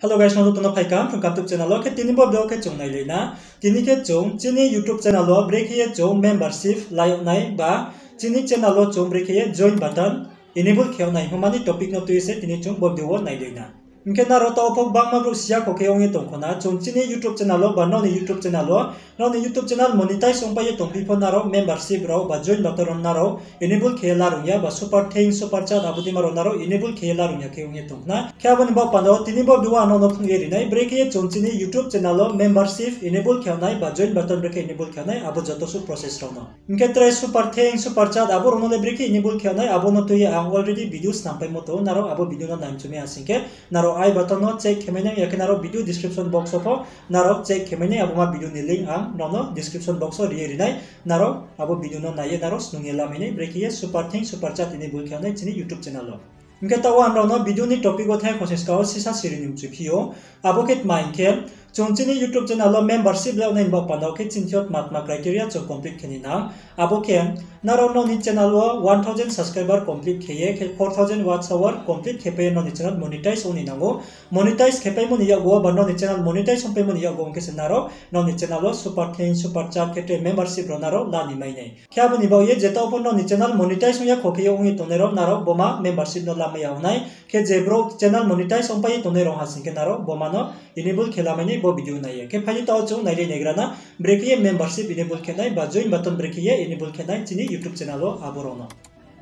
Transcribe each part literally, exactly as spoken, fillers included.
Hello guys, nrao joto no phaikha Phrung Kha YouTube channel wo. Khe tini bo video khe chung nailai na. Tini khe chung chini YouTube channel wo brekhe ye chung membership lai yag nai ba chini channel wo chung brekhe ye join button enable khe yag nai hingmo ni topic no tui ye se tini chung bo video wo nailai na. Hing khe nrao taoh pho gbangma brouh si ya kho khe ong ye tong khna, chung chini YouTube channel wo ba nrao ni YouTube channel wo, nrao ni YouTube channel monetize ongpai ye tongphi pho nrao membership rao ba join button rao nrao enable khe ye la rung ya ba super thanks, super chat abo deima rao nrao enable khe ye la rung ya khe ong ye tong khna. Khe abo ni baoh panda wo tini bo video wo ang nrao no phnuh ye ri nai, brekhe ye chung chini YouTube channel wo membership enable khe yag nai ba join button brekhe enable khe yag nai abo joto suh process rao no. Hing khe tre super thanks, super chat abo rao no le brekhe enable khe yag nai abo no tui ye ang already video snam paimo tong ou, nrao abo video no naimchu mi ha sing khe nrao I button no check khe mai nai, ya khe nrao video description box wo pho nrao check khe mai nai, abo ma video ni link ang nrao no description box wo ri ye ri nai, nrao abo video no nai ye nrao snung ye la mai nai, brekhe ye super thanks, super chat enable khe yag nai chini YouTube channel wo. Hing khe taoh wo ang nrao no video ni topic wo thanng khosning skang wo sisa siri ni mchu phi ou. Abo khe tma hing khe, chung chini YouTube channel wo membership lai yag nai ni baoh panda wo khe chini thing yo tma tma criteria chung complete khe ni nang. Abo khe, nrao nrao ni channel wo one thousand subscriber complete khe ye, khe four thousand watch hour complete khe pai ye nrao ni channel monetize ong ni nang ou. Monetize khe paimo ni yakgu wo ba nrao ni channel monetize ong paimo ni yakgu ong khe se nrao nrao ni channel wo super thanks, super chat khe tre membership rao nrao la ni mai nai. Khe abo ni baoh ye je taoh pho nrao ni channel monetize ong ya kho khe ye ong ye tongnai rao nrao bo ma membership no lamai ya ong nai. Khe je brouh channel monetize ongpai ye tongnai rao ha sing khe nrao bo ma no enable khe lamai nai bo video nai ye. Khe phai di taoh wo chung nailai naigra na, brekhe ye membership enable khe nai ba join button brekhe ye enable khe nai chini YouTube channel wo abo rao no.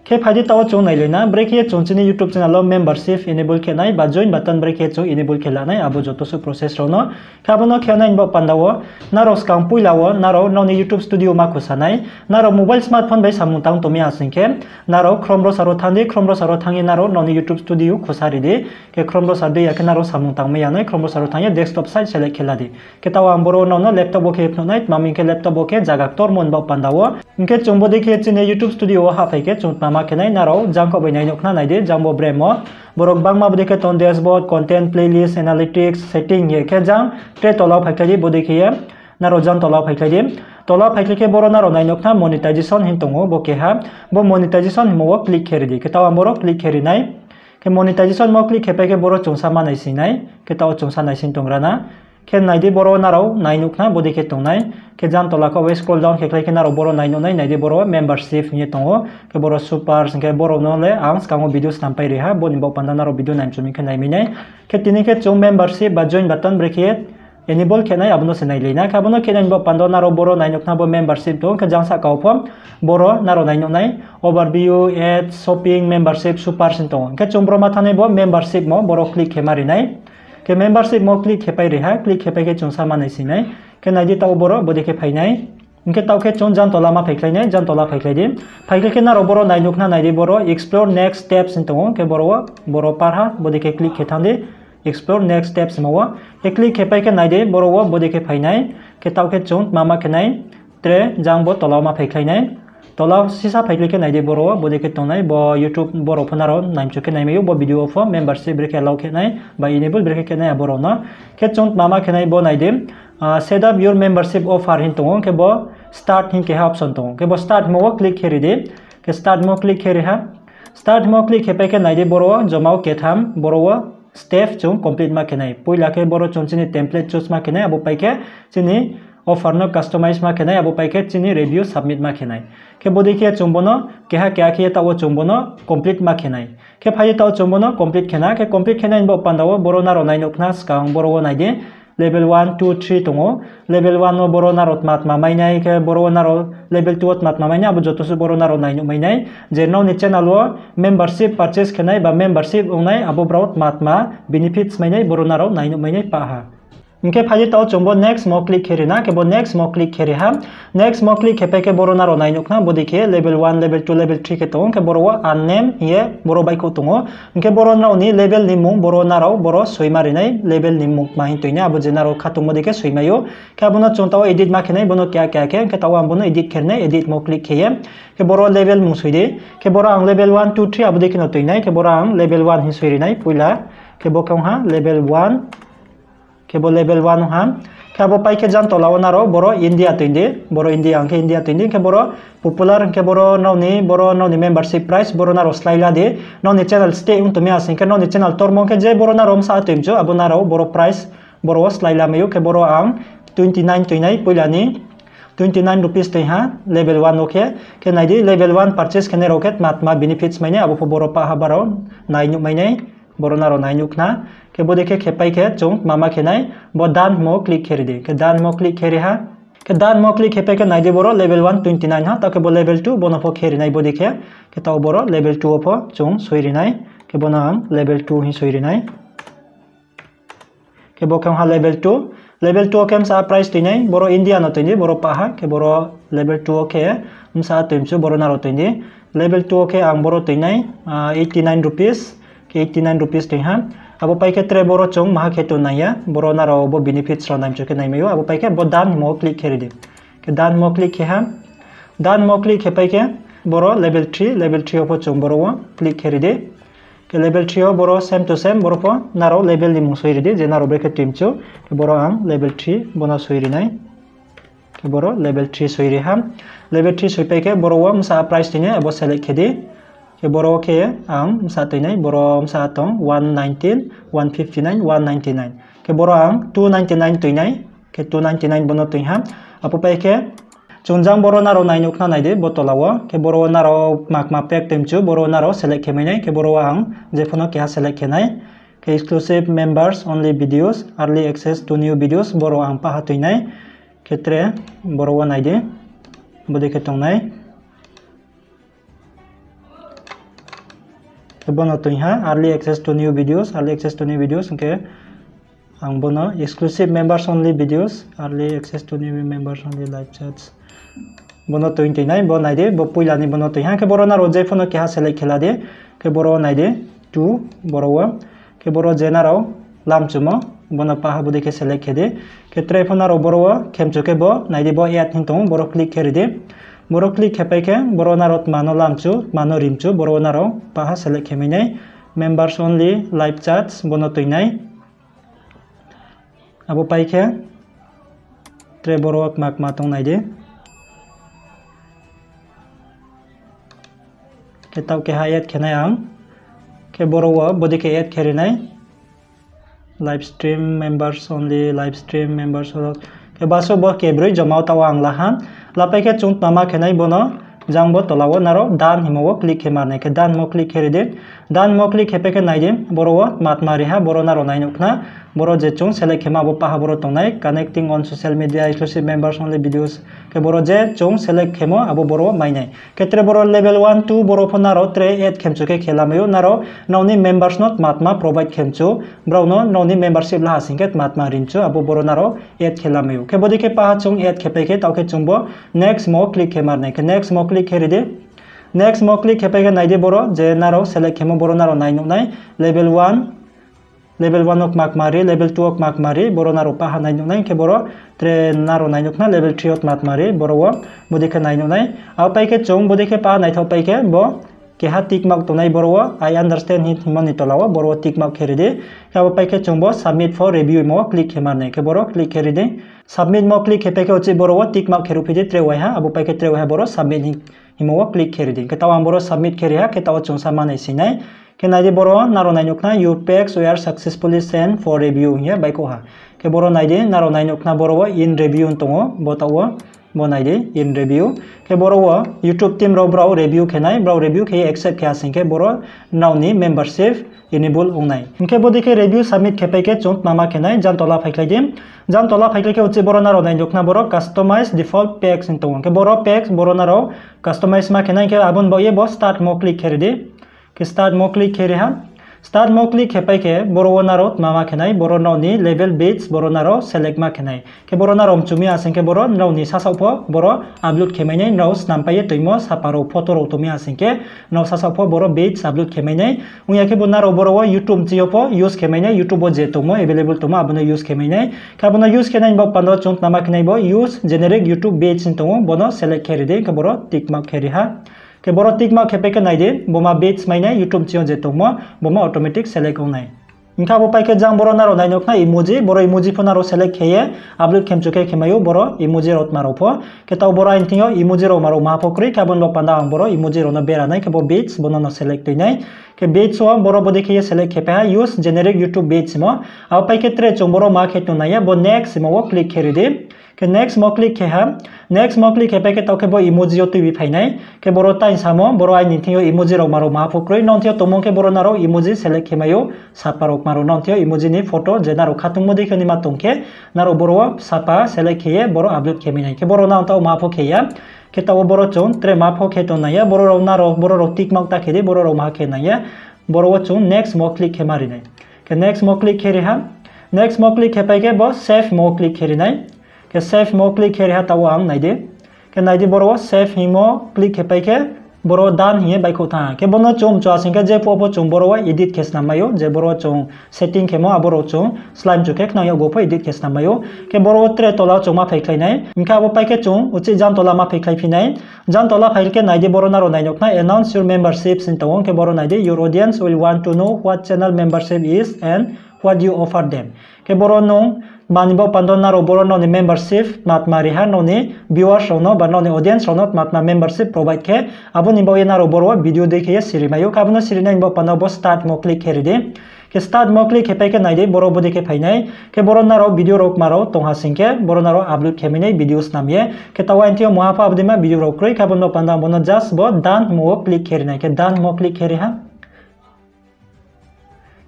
Khe phai di taoh wo chung nailai na, brekhe ye chung chini YouTube channel wo membership enable khe nai ba join button brekhe ye chung enable khe la nai abo joto suh process rao no. Khe abo no khe nai ni baoh panda wo, nrao skang poila wo nrao nrao ni YouTube Studio ma khusa nai. Nrao mobile smartphone bai samung tang tong mi ha sing khe, nrao Chrome browser wo thanng di, Chrome browser wo thanng ye nrao nrao ni YouTube Studio khusa ri di. Khe Chrome browser dei ya khe nrao samung tang mai ya nai, Chrome browser wo thanng ye desktop site select khe la di. Khe taoh ang boro nrao no laptop wo khe phnuh nai, tma hing khe laptop wo khe zaga ktormo ni baoh panda wo. Hing khe chung bodei khe chini YouTube Studio wo hahphai khe chung tma ma khe nai, nrao jang khaoh bai nai nuh khna, nai di jang bo brem wo. Borok gbangma bodei khe tong dashboard, content, playlist, analytics, setting ye khe jang tre tola wo phaikhlai di bodei khe ye. Nrao jang tola wo phaikhlai di. Tola wo phaikhlai khe boro nrao nai nuh khna monetization hing tong ou bo keha. Bo monetization hingmo wo click khe ri di. Khe taoh ang boro click khe ri nai. Khe monetization mo click khe pai khe boro chungsa ma naising nai. Khe taoh chungsa naising tongra na. Khe nai di boro nrao nai nuh khna bodei khe tongnai. Khe jang tola khaoh bai scroll down khe khlai khe nrao boro nai nuh nai, nai di boro membership hing ye tong ou. Khe boro super hing khe boro no le ang skang wo video snam pai ri ha, bo ni baoh panda nrao video naimchu mi khe nai mai nai. Khe tini khe chung membership ba join button brekhe ye enable khe nai abo no se nailai na. Khe abo no khe nai ni baoh panda nrao boro nai nuh khna bo membership tong ou, khe jang sahka wo pho boro nrao nai nuh nai overview, ads, shopping, membership, super hing tong ou. Khe chung boro ma thanngnai bo membership mo boro click khe ma ri nai. Khe membership mo click khe pai ri ha, click khe pai khe chungsa ma naising nai. Khe nai di taoh boro bodei khe phai nai. Hing khe taoh khe chung jang tola ma phaikhlai nai, jang tola phaikhlai di. Phaikhlai khe nrao boro nai nuh khna, nai di boro explore next steps hing tong ou. Khe boro wo, boro par ha, bodei khe click khe thanng di. Explore next steps hingmo wo. Khe click khe pai khe nai di boro wo bodei khe phai nai. Khe taoh khe chung tma ma khe nai. Tre jang bo tola wo ma phaikhlai nai. Tola wo sisa phaikhlai khe nai di boro wo bodei khe tongnai bo YouTube, boro pho nrao naimchu khe nai mai ou bo video wo pho membership brekhe allow khe nai ba enable brekhe khe nai abo rao no. Khe chung tma ma khe nai bo nai di, set up your membership offer hing tong ou, khe bo start hing keha option tong ou. Khe bo start hingmo wo click khe ri di. Khe start hingmo click khe ri ha. Start hingmo click khe pai khe nai di boro wo joma wo ketham, boro wo step chung complete ma khe nai. Poila khe boro chung chini template choose ma khe nai, abo pai khe chini offer no customize ma khe nai, abo pai khe chini review submit ma khe nai. Khe bodei khe chung bo no keha keha khe ye taoh wo chung bo no complete ma khe nai. Khe phai ye taoh chung bo no complete khe na, khe complete khe nai ni baoh panda wo boro nrao nai nuh khna skang boro wo nai di. Level one, two, three tong ou. Level one wo boro nrao tma tma mai nai, khe boro wo nrao level two wo tma tma mai nai, abo joto suh boro nrao nai nuh mai nai. Je nrao ni channel wo membership purchase khe nai ba membership ong nai, abo brao tma tma benefits mai nai, boro nrao nai nuh mai nai pah ha. Hing khe phai di taoh chung bo next mo click khe ri na, khe bo next mo click khe ri ha. Next mo click khe pai khe boro nrao nai nuh khna, bodei khe level one, level two, level three khe tong ou, khe boro wo unnamed hing ye boro baihkhouh tong ou. Hing khe boro nrao ni level ni mmung boro nrao boro soima ri nai, level ni mmung tma hing toi nai, abo je nrao khatungmo dei khe soimai ou. Khe abo no chung taoh edit ma khe nai, bo no keha keha khe, hing khe taoh ang bo no edit khe ri nai, edit mo click khe ye. Khe boro level mmung soi di. Khe boro ang level one, two, three abo dei khe no toi nai, khe boro ang level one hing soi ri nai poila. Khe bo khe ong ha level one. Khe bo level one ong ha. Abo pai khe jang tola wo nrao boro India toing di, boro India hing khe India toing di, hing khe boro popular hing khe boro nrao ni, boro nrao ni membership price boro nrao slái la di. Nrao ni channel stay ong tong mi asing khe nrao ni channel tormo hing khe je boro nrao bsa toing mchu abo nrao boro price boro wo slái la mai ou. Khe boro ang twenty nine toing nai, poila ni twenty nine rupees toing ha level one wo khe. Khe nai di level one purchase khe nai rao khe tma tma benefits mai nai abo pho boro pah ha brao nai nuh mai nai. Boro nrao nai nuh khna. Khe bodei khe khe pai khe chung tma ma khe nai, bo done hingmo wo click khe ri di. Khe done hingmo click khe ri ha. Khe done hingmo click khe pai khe nai di boro level one twenty nine ha, taoh khe bo level two bo no pho khe ri nai bodei khe. Khe taoh boro level two wo pho chung soi ri nai. Khe bo no ang level two hing soi ri nai. Khe bo khe ong ha level two. Level two wo khe bsa price toing nai, boro India no toing di, boro pah ha, khe boro level two wo khe bsa toing mchu boro nrao toing di. Level two wo khe ang boro toing nai, ah, eighty nine rupees, khe eighty nine rupees toing ha. Abo pai khe tre boro chung maha khe tong nai ya, boro nrao bo benefits rao nai mchu khe nai mai ou, abo pai khe bo done hingmo click khe ri di. Khe done hingmo click khe ha. Done hingmo click khe pai khe boro level three, level three wo pho chung boro wo click khe ri di. Khe level three wo boro same to same, boro pho nrao level ni mung soi ri di, je nrao brekhe toing mchu. Khe boro ang level three bo no soi ri nai. Khe boro level three soi ri ha. Level three soi pai khe boro wo bsa price toing nai, abo select khe di. Khe boro wo khe ang bsa toing nai, boro bsa tong one nineteen, one fifty nine, one ninety nine. Khe boro ang two ninety nine toing nai, khe two ninety nine bo no toing ha. Abo pai khe chung jang boro nrao nai nuh khna nai di, bo tola wo. Khe boro wo nrao kma kma pack toing mchu, boro wo nrao select khe mai nai. Khe boro wo ang je pho no keha select khe nai. Khe exclusive members only videos, early access to new videos, boro ang pah ha toing nai. Khe tre boro wo nai di, bodei khe tong nai. Khe bo no toing ha early access to new videos, early access to new videos hing khe ang bo no exclusive members only videos, early access to new members only live chats. Bo no toing toing nai, bo nai di, bo poila ni bo no toing ha. Khe boro nrao je pho no keha select khe la di. Khe boro nai di, two, boro wo. Khe boro je nrao lamchumo, bo no pah ha bodei khe select khe di. Khe tre pho nrao boro wo khe mchu khe bo nai di, bo add hing tong ou, boro click khe ri di. Boro click khe pai khe boro nrao tma no lamchu, tma no ri mchu, boro wo nrao pah ha select khe mai nai. Members only live chats bo no toing nai. Abo pai khe tre boro wo kma kma tong nai di. Khe taoh keha add khe nai ang. Khe boro wo bodei khe add khe ri nai. Live stream members only, live stream members only. Khe basuh bo kebroi joma wo taoh wo ang la ha. La pai khe chung tma ma khe nai bo no, jang bo tola wo nrao done hingmo wo click khe mar nai. Khe done hingmo click khe ri di. Done hingmo click khe pai khe nai di, boro wo tma tma ri ha, boro nrao nai nuh khna. Boro je chung select khe ma abo pah ha boro tong nai, connecting on social media, exclusive members only videos. Khe boro je chung select khemo abo boro wo mai nai. Khe tre boro level one, two boro pho nrao tre add khe mchu khe khe la mai ou, nrao nrao ni members no tma tma provide khe mchu, brao no nrao ni membership la ha sing khe tma tma ri mchu, abo boro nrao add khe la mai ou. Khe bodei khe pah ha chung add khe pai khe taoh khe chung bo next mo click khe mar nai. Khe next mo click khe ri di. Next mo click khe pai khe nai di boro je nrao select khemo boro nrao nai nuh nai, level one, level one wo kma kma ri, level two wo kma kma ri, boro nrao pah ha nai nuh nai, khe boro tre nrao nai nuh khna level three wo tma tma ri, boro wo bodei khe nai nuh nai. Abo pai khe chung bodei khe pah ha naithaoh pai khe bo keha tick mark tongnai boro wo, I understand hingmo ni tola wo, boro wo tick mark khe ri di. Khe abo pai khe chung bo submit for review hingmo wo click khe mar nai, khe boro click khe ri di. Submit mo click khe pai khe uchih boro wo tick mark khe ruhphi di tre waiha, abo pai khe tre waiha boro submit hingmo wo click khe ri di. Khe taoh ang boro submit khe ri ha, khe taoh wo chung sa manai sing nai. Khe nai di boro nrao nai nuh khna, your packs were successfully sent for review hing ye baihkhouh ha. Khe boro nai di, nrao nai nuh khna boro wo in review tong ou, bo taoh wo, bo nai di, in review. Khe boro wo YouTube team rao brao review khe nai, brao review khe ye accept khe ha sing khe boro nrao ni membership enable ong nai. Hing khe bodei khe review submit khe pai khe chung tma ma khe nai, jang tola phaikhlai di. Jang tola phaikhlai khe uchih boro nrao nai nuh khna boro customize default packs hing tong ou. Khe boro packs boro nrao customize ma khe nai, khe abo ni baoh ye bo start mo click khe ri di. Khe start mo click khe ri ha. Start mo click khe pai khe boro wo nrao tma ma khe nai, boro nrao ni level badge boro nrao select ma khe nai. Khe boro nrao mchu mi ha sing khe boro nrao ni sasaoh pho boro upload khe mai nai, nrao snam pai ye toimo sapa rao photo rao tong mi ha sing khe nrao sasaoh pho boro badge upload khe mai nai. Ong ya khe bo nrao boro wo YouTube mching yo pho use khe mai nai, YouTube wo je tongmo available tongmo abo no use khe mai nai. Khe abo no use khe nai ni baoh panda wo chung tma ma khe nai bo use generic YouTube badge hing tong ou, bo no select khe ri di, khe boro tick mark khe ri ha. Khe boro tick mark khe pai khe nai di, bo ma badge mai nai YouTube mching yo je tongmo, bo ma automatic select ong nai. Hing khe abo pai khe jang boro nrao nai nuh khna emoji, boro emoji pho nrao select khe ye upload khe mchu khe khe mai ou boro emoji rao tma rao pho. Khe taoh boro aini thing yo emoji rao ma rao maha pho kroi, khe abo ni baoh panda ang boro emoji rao no bera nai, khe bo badge bo no no select toi nai. Khe badge wo boro bodei khe ye select khe pai ha, use generic YouTube badge hingmo. Abo pai khe tre chung boro ma khe tong nai ya, bo next hingmo wo click khe ri di. Khe next mo click khe ha. Next mo click khe pai khe taoh khe bo emoji yo tuibi phai nai. Khe boro tai samo, boro aini thing yo emoji rao ma rao maha pho kroi. Nrao thing yo tongmo khe boro nrao emoji select khe mai ou. Sapa rao ma rao nrao thing yo emoji ni photo je nrao khatungmo dei khe naima tong khe, nrao boro wo sapa select khe ye boro upload khe mai nai. Khe boro nang taoh maha pho khe ya. Khe taoh wo boro chung tre maha pho khe tong nai ya. Boro rao nrao, boro rao tick mark ta khe di, boro rao maha khe nai ya. Boro wo chung next mo click khe ma ri nai. Khe next mo click khe ri ha. Next mo click khe pai khe bo save mo click khe ri nai. Khe save mo click khe ri ha taoh wo ang nai di. Khe nai di boro wo save hingmo click khe pai khe boro done hing ye baihkhouh thanng ha. Khe bo no chung mchu asing khe jephuh pho chung boro wo edit khe snam mai ou, je boro chung setting khemo abo rao chung slái mchu khe khnang yag pho edit khe snam mai ou. Khe boro wo tre tola chung ma phaikhlai nai. Hing khe abo pai khe chung uchih jang tola ma phaikhlai phi nai. Jang tola phai khe nai di boro nrao nai nuh khna announce your membership hing tong ou, khe boro nai di, your audience will want to know what channel membership is and what you offer them. Khe boro nung tma ni baoh panda nrao boro nrao ni membership tma tma ri ha, nrao ni viewers rao no ba nrao ni audience rao no tma tma membership provide khe, abo ni baoh ye nrao boro wo video dei khe ye siri mai ou. Khe abo no siri nai ni baoh panda bo start mo click khe ri di. Khe start mo click khe pai khe nai di boro bodei khe phai nai. Khe boro nrao video rao tma rao tong ha sing khe boro nrao upload khe mai nai video snam ye. Khe taoh aini thing yo maha pho abo dei ma video rao kroi, khe abo ni baoh panda bo no just bo done hingmo wo click khe ri nai. Khe done mo click khe ri ha.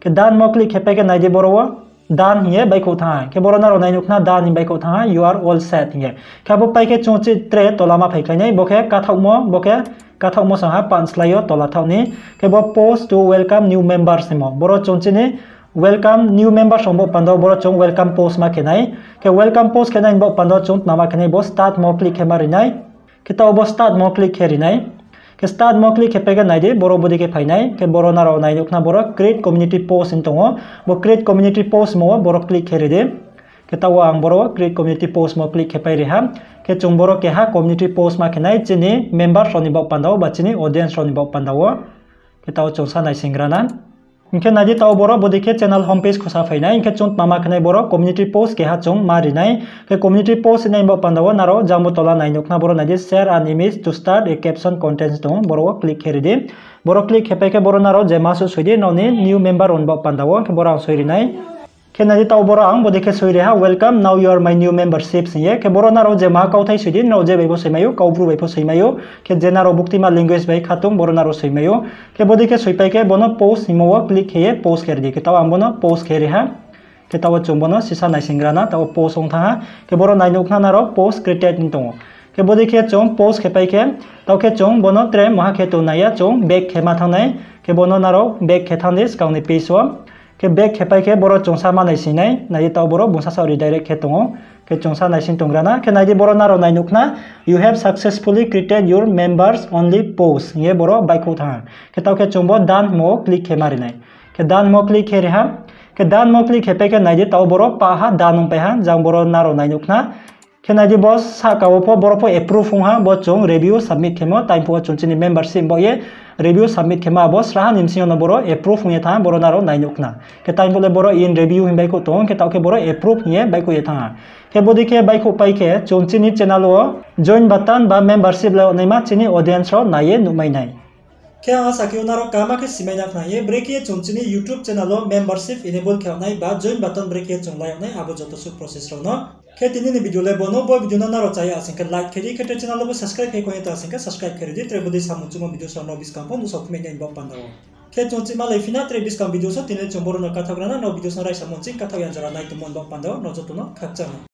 Khe done mo click khe pai khe nai di boro wo done hing ye baihkhouh thanng ha. Khe boro nrao nai nuh khna done hing baihkhouh thanng ha, you are all set hing ye. Khe abo pai khe chung uchih tre tola ma phaikhlai nai, bo khe kathaohmo, bo khe kathaohmo sang ha pans slái yo tola thaoh ni. Khe bo post to welcome new members hingmo. Boro chung chini welcome new members ong baoh panda boro chung welcome post ma khe nai. Khe welcome post khe nai ni baoh panda chung tma ma khe nai, bo start mo click khe ma ri nai. Khe taoh bo start mo click khe ri nai. Khe start mo click khe pai khe nai di, boro bodei khe phai nai. Khe boro nrao nai nuh khna boro create community post hing tong ou. Bo create community post mo wo boro click khe ri di. Khe taoh wo ang boro wo create community post mo click khe pai ri ha. Khe chung boro keha community post ma khe nai chini members rao ni baoh panda wo ba chini audience rao ni baoh panda wo. Khe taoh chung sa naising gra na. Hing khe nai di taoh boro bodei khe channel home page khosa phai nai. Hing khe chung tma ma khe nai, boro community post keha chung ma ri nai. Khe community post nai ni baoh panda wo nrao jang bo tola nai nuh khna boro nai di, share an image to start a caption content tong ou, boro wo click khe ri di. Boro click khe pai khe boro nrao je ma suh soi di nrao ni new member rao ni baoh panda wo, khe boro ang soi ri nai. Khe nai di taoh boro ang bodei khe soi ri ha, welcome, now you are my new membership hing ye. Khe boro nrao je ma kauthai soi di, nrao je bai pho soi mai ou, Kaubru bai pho soi mai ou. Khe je nrao buktima language bai khatung boro nrao soi mai ou. Khe bodei khe soi pai khe bo no post hingmo wo click khe ye post khe ri di. Khe taoh ang bo no post khe ri ha. Khe taoh wo chung bo no sisa naising gra na, taoh wo post ong thanng ha. Khe boro nai nuh khna nrao post created hing tong ou. Khe bodei khe chung post khe pai khe, taoh khe chung bo no tre maha khe tong nai ya, chung back khe ma thanng nai. Khe bo no nrao back khe thanng di skang ni page wo. Khe back khe pai khe boro chung sa ma naising nai, nai di taoh boro bung sasaoh redirect khe tong ou. Khe chung sa naising tong gra na, khe nai di boro nrao nai nuh khna, you have successfully created your members only post hing ye boro baihkhouh thanng ha. Khe taoh khe chung bo done hingmo wo click khe ma ri nai. Khe done mo click khe ri ha. Khe done mo click khe pai khe nai di taoh boro pah ha done ong pai ha, jang boro nrao nai nuh khna. Khe nai di bo sahka wo pho boro pho approve ong ha, bo chung review submit khemo, time phuh wo chung chini membership baoh ye review submit khemo, abo sraha ni bsing yo no boro approve ong ye thanng ha, boro nrao nai nuh khna. Khe time phuh le boro in review hing baihkhouh tong ou, khe taoh khe boro approve hing ye baihkhouh ye thanng ha. Khe bodei khe baihkhouh pai khe chung chini channel wo join button ba membership lai yag naima chini audience rao nai ye nuhmai nai. Khe ang asa khe ou nrao kaham khe simai na khna ye, brekhe ye chung chini YouTube channel wo membership enable khe yag nai ba join button brekhe ye chung lai yag nai, abo joto suh process rao no. Khe tini ni video le bo no, bo video no nrao cha ya asing khe like khe di, khe tre channel wo bo subscribe khe kong ye ta asing khe subscribe khe ri di, tre bodei samung chungmo video rao no buskang pho nuhsao phimai nai ni baoh panda wo. Khe chung chih ma lai phi na tre buskang video so, tini le chung boro no kathaoh gra na, nrao video no raisa mung ching kathaoh ya jora nai tongmo ni baoh panda wo nrao joto no khakchang ha.